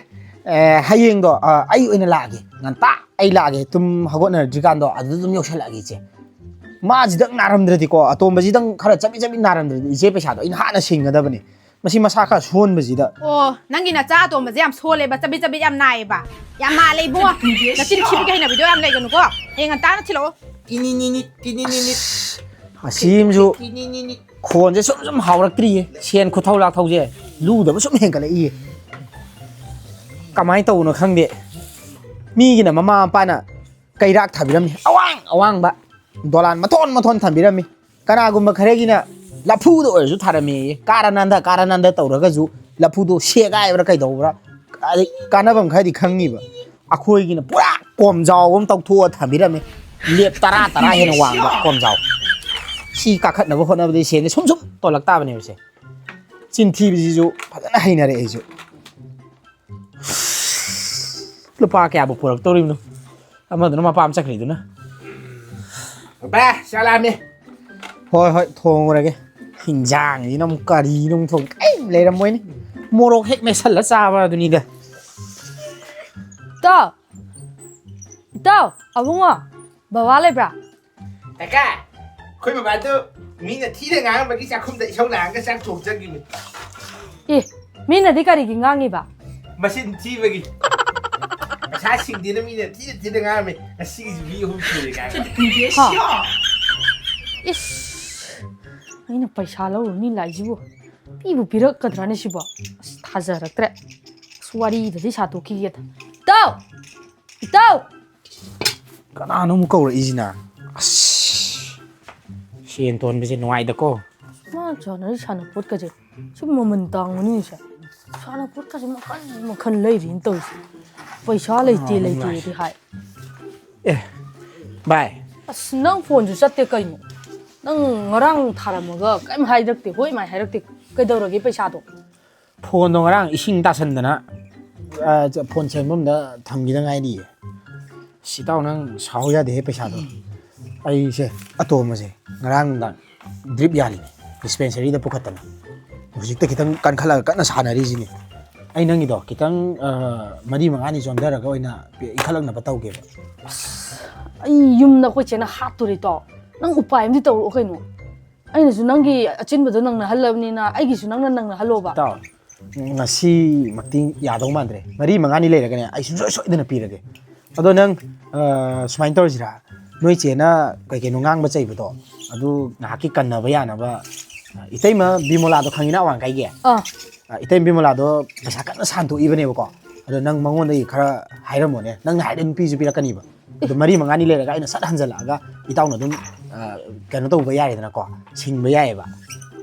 ꯑꯦ, ꯍꯌꯦꯡꯗꯣ, ꯑ, ꯑꯩ ꯑꯣꯏꯅ ꯂꯥꯛꯑꯒꯦ꯫ ꯉꯟꯇꯥ ꯑꯩ ꯂꯥꯛꯑꯒꯦ꯫ ꯇꯨꯝ ꯍꯧꯒꯠꯅꯗ꯭ꯔꯤꯀꯥꯟꯗꯣ ꯑꯗꯨꯗ ꯑꯗꯨꯝ ꯌꯧꯁꯜꯂꯛꯑꯒꯦ, ꯏꯆꯦ꯫ ꯃꯥꯁꯤꯗꯪ ꯅꯥꯔꯝꯗ꯭ꯔꯗꯤꯀꯣ, ꯑꯇꯣꯝꯕꯁꯤꯗꯪ ꯈꯔ ꯆꯕꯤꯠ ꯆꯕꯤꯠ ꯅꯥꯔꯝꯗ꯭ꯔꯗꯤ ꯏꯆꯦ ꯄꯩꯁꯥꯗꯣ ꯑꯩꯅ ꯍꯥꯟꯅ ꯁꯤꯡꯒꯗꯕꯅꯤ꯫ ꯃꯁꯤ ꯃꯁꯥ ꯈꯔ ꯁꯣꯟꯕꯁꯤꯗ꯫ ꯑꯣ, ꯅꯪꯒꯤ ꯅꯆꯥ ꯑꯇꯣꯝꯕꯁꯦ ꯌꯥꯝ ꯁꯣꯜꯂꯦꯕ, ꯆꯕꯤꯠ ꯆꯕꯤꯠ ꯌꯥꯝ ꯅꯥꯏꯌꯦꯕ꯫ ꯌꯥꯝ ꯅꯥꯜꯂꯦ ꯏꯕꯨꯡꯉꯣ꯫ ꯅꯆꯤꯟ ꯊꯤꯕꯒꯤ ꯍꯩꯅꯕꯤꯗꯣ ꯌꯥꯝ ꯂꯩꯒꯅꯨꯀꯣ꯫ ꯍꯌꯦꯡ ꯉꯟꯇꯥꯅ ꯊꯤꯜꯂꯛꯑꯣ꯫ ꯇꯤꯅꯤꯅꯤꯅꯤ, ꯇꯤꯅꯤꯅꯤꯅꯤ꯫ ꯑꯁꯤꯝꯁꯨ ꯇꯤꯅꯤꯅꯤꯅꯤ꯫ ꯈꯣꯟꯁꯦ ꯁꯨꯝ ꯁꯨꯝ ꯍꯥꯎꯔꯛꯇ꯭ꯔꯤꯌꯦ꯫ ꯁꯦꯟ ꯈꯨꯊꯧ ꯂꯥꯛꯊꯧꯁꯦ ꯂꯨꯗꯕ ꯁꯨꯝ ꯍꯦꯟꯒꯠꯂꯛꯏꯌꯦ꯫ ꯀꯃꯥꯏꯅ ꯇꯧꯕꯅꯣ ꯈꯪꯗꯦ꯫ ꯃꯤꯒꯤꯅ ꯃꯃꯥ ꯃꯄꯥꯅ ꯀꯩꯔꯥꯛ ꯊꯥꯕꯤꯔꯝꯃꯤ꯫ ꯑꯋꯥꯡ ꯑꯋꯥꯡꯕ ꯗꯣꯂꯥꯟ ꯃꯊꯣꯟ ꯃꯊꯣꯟ ꯊꯝꯕꯤꯔꯝꯃꯤ꯫ ꯀꯅꯥꯒꯨꯝꯕ ꯈꯔꯒꯤꯅ ꯂꯐꯨꯗ ꯑꯣꯏꯔꯁꯨ ꯊꯥꯔꯝꯃꯦꯌꯦ꯫ ꯀꯥꯔꯥꯅꯥꯟꯗ, ꯀꯥꯔꯥꯅꯥꯟꯗ ꯇꯧꯔꯒꯁꯨ ꯂꯐꯨꯗꯣ ꯁꯦꯒꯥꯏꯕ꯭ꯔꯥ ꯀꯩꯗꯧꯕ꯭ꯔꯥ, ꯑꯗꯩ ꯀꯥꯟꯅꯕꯝ ꯈꯔꯗꯤ ꯈꯪꯉꯤꯕ꯫ ꯑꯩꯈꯣꯏꯒꯤꯅ ꯄꯨꯔꯥ ꯀꯣꯝꯖꯥꯎ ꯑꯃ ꯇꯧꯊꯣꯛꯑ ꯊꯝꯕꯤꯔꯝꯃꯦ꯫ ꯂꯦꯞ ꯇꯔꯥ, ꯇꯔꯥ ꯍꯦꯟꯅ ꯋꯥꯡꯕ ꯀꯣꯝꯖꯥꯎ꯫ ꯁꯤ ꯀꯥꯈꯠꯅꯕ ꯍꯣꯠꯅꯕꯗ ꯁꯦꯟꯁꯦ ꯁꯨꯝ ꯁꯨꯝ ꯇꯣꯜꯂꯛ ꯇꯥꯕꯅꯦꯕ ꯁꯦ꯫ ꯆꯤꯟ ꯊꯤꯕꯁꯤꯁꯨ ꯐꯖꯅ ꯍꯩꯅꯔꯦ ꯑꯩꯁꯨ꯫ ꯂꯨꯄꯥ ꯀꯌꯥꯕꯨ ꯄꯨꯔꯛꯇꯧꯔꯤꯕꯅꯣ? ꯑꯃꯗꯨꯅ ꯃꯄꯥꯝ ꯆꯠꯈ꯭ꯔꯤꯗꯨꯅ꯫ ꯕꯥ, ꯆꯥꯛ ꯂꯥꯝꯃꯦ꯫ ꯍꯣꯏ, ꯍꯣꯏ, ꯊꯣꯡꯉꯨꯔꯒꯦ꯫ ꯍꯤꯟꯖꯥꯡꯁꯤꯅ ꯑꯃꯨꯛ ꯀꯔꯤꯅꯣ ꯑꯃꯨꯛ ꯊꯣꯡ-, ꯀꯔꯤꯝ ꯂꯩꯔꯝꯃꯣꯏꯅꯦ꯫ ꯃꯣꯔꯣꯛ ꯍꯦꯛ ꯃꯦꯠꯁꯜꯂ ꯆꯥꯕ ꯑꯗꯨꯅꯤꯗ꯫ ꯏꯇꯥꯎ! ꯏꯇꯥꯎ! ꯑꯕꯨꯡꯉꯣ! ꯕꯕꯥ ꯂꯩꯕ꯭ꯔꯥ? ꯀꯀꯥ, ꯑꯩꯈꯣꯏ ꯕꯕꯥꯗꯨ ꯃꯤꯅ ꯊꯤꯅ ꯉꯥꯡꯉꯝꯕꯒꯤ ꯆꯥꯛꯈꯨꯝꯗ ꯏꯁꯧ ꯂꯥꯡꯉꯒ ꯆꯥꯛ ꯊꯣꯡ ꯆꯠꯈꯤꯕꯅꯤ꯫ ꯑꯦ, ꯃꯤꯅꯗꯤ ꯀꯔꯤꯒꯤ ꯉꯥꯡꯉꯤꯕ? ꯃꯆꯤꯟ ꯊꯤꯕꯒꯤ꯫ ꯄꯩꯁꯥ ꯁꯤꯡꯗꯦꯅ ꯃꯤꯅ ꯊꯤꯅ ꯊꯤꯅ ꯉꯥꯡꯉꯝꯃꯤ꯫ ꯉꯁꯤꯒꯤꯁꯤ ꯃꯤ ꯑꯍꯨꯝ ꯁꯨꯔꯦ ꯉꯥꯡꯉꯤ꯫ ꯍꯥ? ꯏꯁ, ꯑꯩꯅ ꯄꯩꯁꯥ ꯂꯧꯔꯨꯅꯤ ꯂꯥꯛꯏꯁꯤꯕꯨ꯫ ꯄꯤꯕꯨ ꯄꯤꯔꯛꯀꯗ꯭ꯔꯥꯅꯦ ꯁꯤꯕꯣ? ꯑꯁ, ꯊꯥꯖꯔꯛꯇ꯭ꯔꯦ꯫ ꯑꯁ, ꯋꯥꯔꯤꯗꯗꯤ ꯁꯥꯗꯣꯛꯈꯤꯒꯦꯗ꯫ ꯏꯇꯥꯎ! ꯏꯇꯥꯎ! ꯀꯅꯥꯅꯣ ꯑꯃꯨꯛ ꯀꯧꯔꯛꯏꯁꯤꯅ? ꯑꯁ, ꯁꯦꯟ ꯇꯣꯟꯕꯁꯦ ꯅꯨꯡꯉꯥꯏꯗꯀꯣ꯫ ꯃꯥ ꯁꯥꯟꯅꯔꯤ ꯁꯥꯟꯅꯄꯣꯠꯀꯁꯦ꯫ ꯁꯤ ꯃꯃꯜ ꯇꯥꯡꯕꯅꯤꯅꯦ ꯁꯦ꯫ ꯁꯥꯟꯅꯄꯣꯠꯀꯁꯦ ꯃꯈꯜ ꯃꯈꯜ ꯂꯩꯔꯤꯅ ꯇꯧꯔꯤꯁꯦ꯫ ꯄꯩꯁꯥ ꯂꯩꯇꯦ, ꯑꯥ, ꯂꯩꯇꯦꯗꯤ ꯍꯥꯏ꯫ ꯑꯦ, ꯚꯥꯏ꯫ ꯑꯁ, ꯅꯪ ꯐꯣꯟꯁꯨ ꯆꯠꯇꯦ ꯀꯩꯅꯣ? ꯅꯪ ꯉꯔꯥꯡ ꯊꯥꯔꯝꯃꯒ ꯀꯩꯝ ꯍꯥꯏꯔꯛꯇꯦ, ꯍꯣꯏ ꯃꯥꯏ ꯍꯥꯏꯔꯛꯇꯦ꯫ ꯀꯩꯗꯧꯔꯒꯦ ꯄꯩꯁꯥꯗꯣ? ꯐꯣꯟꯗꯣ ꯉꯔꯥꯡ ꯏꯁꯤꯡ ꯇꯥꯁꯟꯗꯅ, ꯑ, ꯐꯣꯟ ꯁꯦꯝꯐꯝꯗ ꯊꯝꯈꯤꯗ ꯉꯥꯏꯔꯤꯌꯦ꯫ ꯑꯁ, ꯏꯇꯥꯎ, ꯅꯪ ꯁꯥꯎ ꯌꯥꯗꯦꯍꯦ ꯄꯩꯁꯥꯗꯣ꯫ ꯑꯩꯁꯦ ꯑꯇꯣꯝꯕꯁꯦ ꯉꯔꯥꯡ ꯅꯨꯡꯗꯥꯡ ꯗ꯭ꯔꯤꯞ ꯌꯥꯜꯂꯤꯅꯦ, ꯗꯤꯁꯄꯦꯟꯁꯔꯤꯗ ꯄꯨꯈꯠꯇꯅ꯫ ꯍꯧꯖꯤꯛꯇ ꯈꯤꯇꯪ ꯀꯟꯈꯠꯂꯒ ꯀꯟꯅ ꯁꯥꯟꯅꯔꯤꯁꯤꯅꯤ꯫ ꯑꯩ ꯅꯪꯒꯤꯗꯣ ꯈꯤꯇꯪ, ꯑ, ꯃꯔꯤ ꯃꯉꯥꯅꯤ ꯆꯣꯟꯊꯔꯒ ꯑꯣꯏꯅ ꯄꯦ-, ꯏꯟꯈꯠꯂꯛꯅꯕ ꯇꯧꯒꯦꯕ꯫ ꯑꯁ, ꯑꯩ ꯌꯨꯝꯗ ꯑꯩꯈꯣꯏ ꯆꯦꯅ ꯍꯥꯠꯇꯣꯔꯦ ꯏꯇꯥꯎ꯫ ꯅꯪ ꯎꯄꯥꯏ ꯑꯃꯗꯤ ꯇꯧꯔꯛꯑꯣ ꯀꯩꯅꯣ꯫ ꯑꯩꯅꯁꯨ ꯅꯪꯒꯤ ꯑꯆꯤꯟꯕꯗꯣ ꯅꯪꯅꯍꯜꯂꯕꯅꯤꯅ ꯑꯩꯒꯤꯁꯨ ꯅꯪꯅ ꯅꯪꯅꯍꯜꯂꯣꯕ꯫ ꯏꯇꯥꯎ, ꯉꯁꯤꯃꯛꯇꯤ ꯌꯥꯗꯧ ꯃꯥꯟꯗ꯭ꯔꯦ꯫ ꯃꯔꯤ ꯃꯉꯥꯅꯤ ꯂꯩꯔꯒꯅꯦ ꯑꯩ ꯁꯨꯡꯁꯣꯏ ꯁꯣꯏꯗꯅ ꯄꯤꯔꯒꯦ꯫ ꯑꯗꯣ ꯅꯪ, ꯑ, ꯁꯨꯃꯥꯏꯅ ꯇꯧꯔꯁꯤꯔꯥ? ꯅꯣꯏ ꯆꯦꯅ ꯀꯩ ꯀꯩꯅꯣ ꯉꯥꯡꯕ ꯆꯩꯕꯗꯣ ꯑꯗꯨ ꯉꯥꯏꯍꯥꯛꯀꯤ ꯀꯟꯅꯕ ꯌꯥꯅꯕ, ꯑ, ꯏꯇꯩꯃ ꯕꯤꯃꯣꯂꯥꯗꯣ ꯈꯪꯉꯤꯅ ꯑꯋꯥꯡꯈꯩꯒꯤ? ꯑꯥ꯫ ꯑ, ꯏꯇꯩꯃ ꯕꯤꯃꯣꯂꯥꯗꯣ ꯄꯩꯁꯥ ꯀꯟꯅ ꯁꯥꯟꯇꯣꯛꯏꯕꯅꯦꯕꯀꯣ꯫ ꯑꯗꯣ ꯅꯪ ꯃꯉꯣꯟꯗꯒꯤ ꯈꯔ ꯍꯥꯏꯔꯝꯃꯣꯅꯦ꯫ ꯅꯪꯅ ꯍꯥꯏꯔꯗꯤ ꯑꯗꯨꯝ ꯄꯤꯁꯨ ꯄꯤꯔꯛꯀꯅꯤꯕ꯫ ꯑꯗꯣ ꯃꯔꯤ ꯃꯉꯥꯅꯤ ꯂꯩꯔꯒ ꯑꯩꯅ ꯁꯠ ꯍꯟꯖꯜꯂꯛꯑꯒ ꯏꯇꯥꯎꯅ ꯑꯗꯨꯝ, ꯑ, ꯀꯩꯅꯣ ꯇꯧꯕ ꯌꯥꯔꯦꯗꯅꯀꯣ, ꯁꯤꯡꯕ ꯌꯥꯏꯑꯕ꯫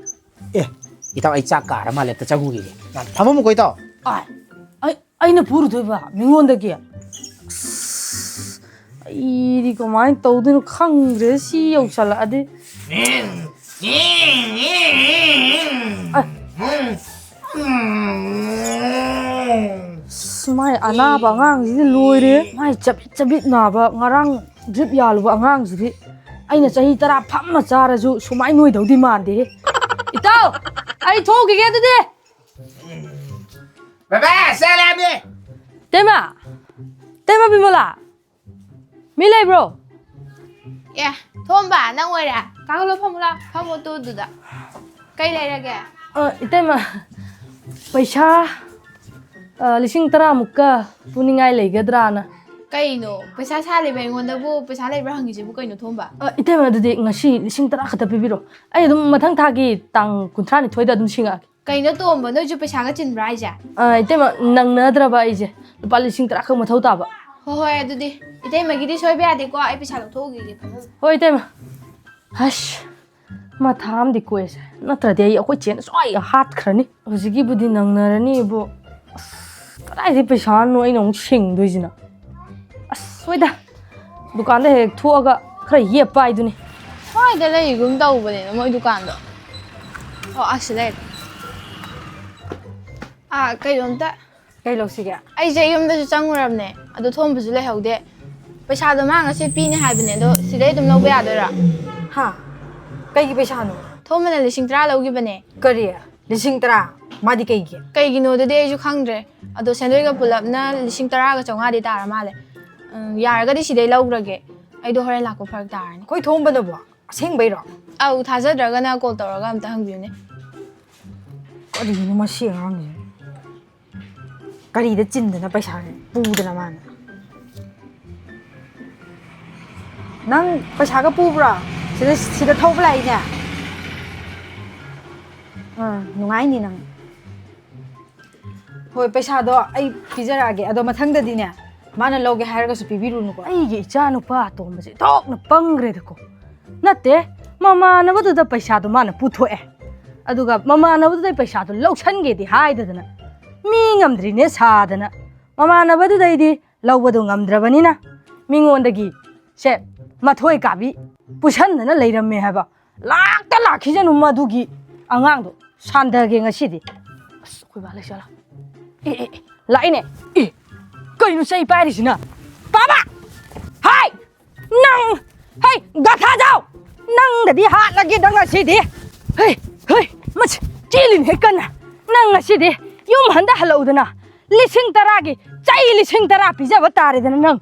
ꯑꯦ, ꯏꯇꯥꯎ, ꯑꯩ ꯆꯥꯛ ꯀꯥꯔ ꯃꯥꯜꯂꯦ, ꯑꯝꯇ ꯆꯪꯉꯨꯈꯤꯒꯦ꯫ ꯐꯝꯃꯝꯃꯨꯀꯣ, ꯏꯇꯥꯎ꯫ ꯑꯥꯏ, ꯑꯩ, ꯑꯩꯅ ꯐꯨꯔꯨꯗꯣꯏꯕ ꯃꯤꯉꯣꯟꯗꯒꯤ? ꯑꯁ, ꯑꯩꯗꯤ ꯀꯃꯥꯏꯅ ꯇꯧꯗꯣꯏꯅꯣ ꯈꯪꯗ꯭ꯔꯦ ꯁꯤ ꯌꯧꯁꯜꯂꯛꯑꯗꯤ꯫ ꯑ, ꯑꯁ, ꯃꯥꯏ ꯑꯅꯥꯕ ꯑꯉꯥꯡꯁꯤꯗꯤ ꯂꯣꯏꯔꯦ꯫ ꯃꯥꯏ ꯆꯕꯤꯠ ꯆꯕꯤꯠ ꯅꯥꯕ, ꯉꯔꯥꯡ ꯗ꯭ꯔꯤꯞ ꯌꯥꯜꯂꯨꯕ ꯑꯉꯥꯡꯁꯤꯗꯤ꯫ ꯑꯩꯅ ꯆꯍꯤ ꯇꯔꯥ ꯐꯝꯅ ꯆꯥꯔꯁꯨ ꯁꯨꯃꯥꯏ ꯅꯣꯏꯗꯧꯗꯤ ꯃꯥꯟꯗꯦꯍꯦ꯫ ꯏꯇꯥꯎ, ꯑꯩ ꯊꯣꯛꯈꯤꯒꯦ ꯑꯗꯨꯗꯤ꯫ ꯕꯕꯥ, ꯁꯦ ꯂꯥꯛꯑꯝꯃꯦ꯫ ꯇꯦꯃ, ꯇꯦꯃ ꯕꯤꯃꯂꯥ, ꯃꯤ ꯂꯩꯕ꯭ꯔꯣ? ꯑꯦ, ꯊꯣꯝꯕ, ꯅꯪ ꯑꯣꯏꯔꯦ? ꯀꯥꯈꯠꯂꯣ, ꯐꯝꯃꯨ ꯂꯥꯎ, ꯐꯝꯃꯣ ꯇꯨ ꯑꯗꯨꯗ꯫ ꯀꯩ ꯂꯩꯔꯒꯦ? ꯑ, ꯏꯇꯩꯃ, ꯄꯩꯁꯥ, ꯑ, ꯂꯤꯁꯤꯡ ꯇꯔꯥꯃꯨꯛꯀ ꯄꯨꯅꯤꯡꯉꯥꯏ ꯂꯩꯒꯗ꯭ꯔꯥꯅ꯫ ꯀꯩꯅꯣ? ꯄꯩꯁꯥ ꯁꯥꯜꯂꯤꯕ ꯑꯩꯉꯣꯟꯗꯕꯨ ꯄꯩꯁꯥ ꯂꯩꯕ꯭ꯔꯥ ꯍꯪꯉꯤꯁꯤꯕꯨ ꯀꯩꯅꯣ, ꯊꯣꯝꯕ? ꯑ, ꯏꯇꯩꯃ, ꯑꯗꯨꯗꯤ ꯉꯁꯤ ꯂꯤꯁꯤꯡ ꯇꯔꯥ ꯈꯛꯇ ꯄꯤꯕꯤꯔꯣ꯫ ꯑꯩ ꯑꯗꯨꯝ ꯃꯊꯪ ꯊꯥꯒꯤ ꯇꯥꯡ ꯀꯨꯟꯊ꯭ꯔꯥꯅꯤꯊꯣꯏꯗ ꯑꯗꯨꯝ ꯁꯤꯡꯉꯛꯑꯒꯦ꯫ ꯀꯩꯅꯣ, ꯇꯣꯝꯕ, ꯅꯣꯏꯁꯨ ꯄꯩꯁꯥꯒ ꯆꯤꯟꯕ꯭ꯔꯥ ꯍꯥꯏꯁꯦ? ꯑ, ꯏꯇꯩꯃ, ꯅꯪꯅꯗ꯭ꯔꯕ ꯑꯩꯁꯦ꯫ ꯂꯨꯄꯥ ꯂꯤꯁꯤꯡ ꯇꯔꯥ ꯈꯛ ꯃꯊꯧ ꯇꯥꯕ꯫ ꯍꯣꯏ, ꯍꯣꯏ, ꯑꯗꯨꯗꯤ ꯏꯇꯩꯃꯒꯤꯗꯤ ꯁꯣꯏꯕ ꯌꯥꯗꯦꯀꯣ, ꯑꯩ ꯄꯩꯁꯥ ꯂꯧꯊꯣꯛꯎꯈꯤꯒꯦ, ꯐꯖꯅ꯫ ꯍꯣꯏ, ꯏꯇꯩꯃ꯫ ꯑꯁ, ꯃꯊꯥ ꯑꯃꯗꯤ ꯀꯣꯏꯁꯦ꯫ ꯅꯠꯇ꯭ꯔꯗꯤ ꯑꯩ ꯑꯩꯈꯣꯏ ꯆꯦꯅ ꯁꯣꯏ ꯍꯥꯠꯈ꯭ꯔꯅꯤ꯫ ꯍꯧꯖꯤꯛꯀꯤꯕꯨꯗꯤ ꯅꯪꯅꯔꯅꯤꯕꯨ꯫ ꯑꯁ, ꯀꯗꯥꯏꯗꯩ ꯄꯩꯁꯥꯅꯣ ꯑꯩꯅ ꯑꯃꯨꯛ ꯁꯤꯡꯗꯣꯏꯁꯤꯅ? ꯑꯁ, ꯍꯣꯏꯗ꯫ ꯗꯨꯀꯥꯟꯗ ꯍꯦꯛ ꯊꯣꯛꯑꯒ ꯈꯔ ꯌꯦꯞꯄ ꯍꯥꯏꯗꯨꯅꯤ꯫ ꯁ꯭ꯋꯥꯏꯗ ꯂꯩꯒꯨꯝ ꯇꯧꯕꯅꯦ ꯃꯣꯏ ꯗꯨꯀꯥꯟꯗꯣ꯫ ꯑꯣ, ꯑꯁꯤ ꯂꯩꯔꯦ꯫ ꯑꯥ, ꯀꯩꯅꯣꯝꯇ꯫ ꯀꯩ ꯂꯧꯁꯤꯒꯦ? ꯑꯩꯁꯦ ꯌꯨꯝꯗꯁꯨ ꯆꯪꯉꯨꯔꯕꯅꯦ, ꯑꯗꯣ ꯊꯣꯝꯕꯁꯨ ꯂꯩꯍꯧꯗꯦ꯫ ꯄꯩꯁꯥꯗꯣ ꯃꯥ ꯉꯁꯤ ꯄꯤꯅꯤ ꯍꯥꯏꯕꯅꯦ, ꯑꯗꯣ ꯁꯤꯗꯩ ꯑꯗꯨꯝ ꯂꯧꯕ ꯌꯥꯗꯣꯏꯔꯥ? ꯍꯥ? ꯀꯩꯒꯤ ꯄꯩꯁꯥꯅꯣ? ꯊꯣꯝꯕꯅ ꯂꯤꯁꯤꯡ ꯇꯔꯥ ꯂꯧꯈꯤꯕꯅꯦ꯫ ꯀꯔꯤ? ꯂꯤꯁꯤꯡ ꯇꯔꯥ? ꯃꯥꯗꯤ ꯀꯩꯒꯤ? ꯀꯩꯒꯤꯅꯣꯗꯨꯗꯤ ꯑꯩꯁꯨ ꯈꯪꯗ꯭ꯔꯦ, ꯑꯗꯣ ꯁꯦꯟꯗꯣꯏꯒ ꯄꯨꯂꯞꯅ ꯂꯤꯁꯤꯡ ꯇꯔꯥꯒ ꯆꯥꯝꯃꯉꯥꯗꯤ ꯇꯥꯔ ꯃꯥꯜꯂꯦ꯫ ꯎꯝ, ꯌꯥꯔꯒꯗꯤ ꯁꯤꯗꯩ ꯂꯧꯈ꯭ꯔꯒꯦ, ꯑꯩꯗꯣ ꯍꯣꯔꯦꯟ ꯂꯥꯛꯄ ꯐꯔꯛ ꯇꯥꯔꯅꯤ꯫ ꯑꯩꯈꯣꯏ ꯊꯣꯝꯕꯅꯕꯣ? ꯑꯁꯦꯡꯕꯩꯔꯣ? ꯑꯧ, ꯊꯥꯖꯗ꯭ꯔꯒꯅ ꯀꯣꯜ ꯇꯧꯔꯒ ꯑꯝꯇ ꯍꯪꯕꯤꯌꯨꯅꯦ꯫ ꯀꯔꯤꯅꯣ ꯃꯁꯤ ꯑꯉꯥꯡꯁꯦ? ꯀꯔꯤꯗ ꯆꯤꯟꯗꯅ ꯄꯩꯁꯥꯁꯦ ꯄꯨꯗꯅ ꯃꯥꯅ? ꯅꯪ ꯄꯩꯁꯥꯒ ꯄꯨꯕ꯭ꯔꯣ? ꯁꯤꯗ, ꯁꯤꯗ ꯊꯧꯕ ꯂꯥꯛꯏꯅꯦ? ꯑꯥ, ꯅꯨꯡꯉꯥꯏꯅꯤ ꯅꯪ꯫ ꯍꯣꯏ, ꯄꯩꯁꯥꯗꯣ ꯑꯩ ꯄꯤꯖꯔꯛꯑꯒꯦ꯫ ꯑꯗꯣ ꯃꯊꯪꯗꯗꯤꯅꯦ, ꯃꯥꯅ ꯂꯧꯒꯦ ꯍꯥꯏꯔꯒꯁꯨ ꯄꯤꯕꯤꯔꯨꯅꯨꯀꯣ꯫ ꯑꯩꯒꯤ ꯏꯆꯥ ꯅꯨꯄꯥ ꯑꯇꯣꯝꯕꯁꯦ ꯏꯊꯣꯛꯅ ꯄꯪꯈ꯭ꯔꯦꯗꯀꯣ꯫ ꯅꯠꯇꯦ, ꯃꯃꯥꯟꯅꯕꯗꯨꯗ ꯄꯩꯁꯥꯗꯣ ꯃꯥꯅ ꯄꯨꯊꯣꯛꯑꯦ꯫ ꯑꯗꯨꯒ ꯃꯃꯥꯟꯅꯕꯗꯨꯗꯩ ꯄꯩꯁꯥꯗꯣ ꯂꯧꯁꯟꯒꯦꯗꯤ ꯍꯥꯏꯗꯗꯅ, ꯃꯤ ꯉꯝꯗ꯭ꯔꯤꯅꯦ ꯁꯥꯗꯅ꯫ ꯃꯃꯥꯟꯅꯕꯗꯨꯗꯩꯗꯤ ꯂꯧꯕꯗꯣ ꯉꯝꯗ꯭ꯔꯕꯅꯤꯅ, ꯃꯤꯉꯣꯟꯗꯒꯤ ꯁꯦ ꯃꯊꯣꯏ ꯀꯥꯕꯤ ꯄꯨꯁꯟꯗꯅ ꯂꯩꯔꯝꯃꯦ ꯍꯥꯏꯕ꯫ ꯂꯥꯛꯇ ꯂꯥꯛꯈꯤꯁꯅꯨ ꯃꯗꯨꯒꯤ ꯑꯉꯥꯡꯗꯣ꯫ ꯁꯥꯟꯗꯒꯦ ꯉꯁꯤꯗꯤ꯫ ꯑꯁ, ꯑꯩꯈꯣꯏ ꯕꯥ ꯂꯩꯁꯥꯂꯥ꯫ ꯑꯦ, ꯑꯦ, ꯑꯦ, ꯂꯥꯛꯏꯅꯦ꯫ ꯑꯦ, ꯀꯩꯅꯣ ꯆꯩ ꯄꯥꯏꯔꯤꯁꯤꯅ? ꯄꯥꯕ! ꯍꯥꯏ! ꯅꯪ! ꯍꯩ! ꯒꯊꯥ ꯅꯪꯗꯗꯤ ꯍꯥꯠꯂꯒꯦꯗ ꯉꯁꯤꯗꯤ꯫ ꯍꯩ, ꯍꯩ, ꯃꯁꯤ ꯆꯦꯜꯂꯤꯅꯦ ꯀꯟꯅ꯫ ꯅꯪ ꯉꯁꯤꯗꯤ ꯌꯨꯝ ꯍꯟꯗ ꯍꯜꯂꯛꯎꯗꯅ꯫ ꯂꯤꯁꯤꯡ ꯇꯔꯥꯒꯤ ꯆꯩ ꯂꯤꯁꯤꯡ ꯇꯔꯥ ꯄꯤꯖꯕ ꯇꯥꯔꯦꯗꯅ ꯅꯪ꯫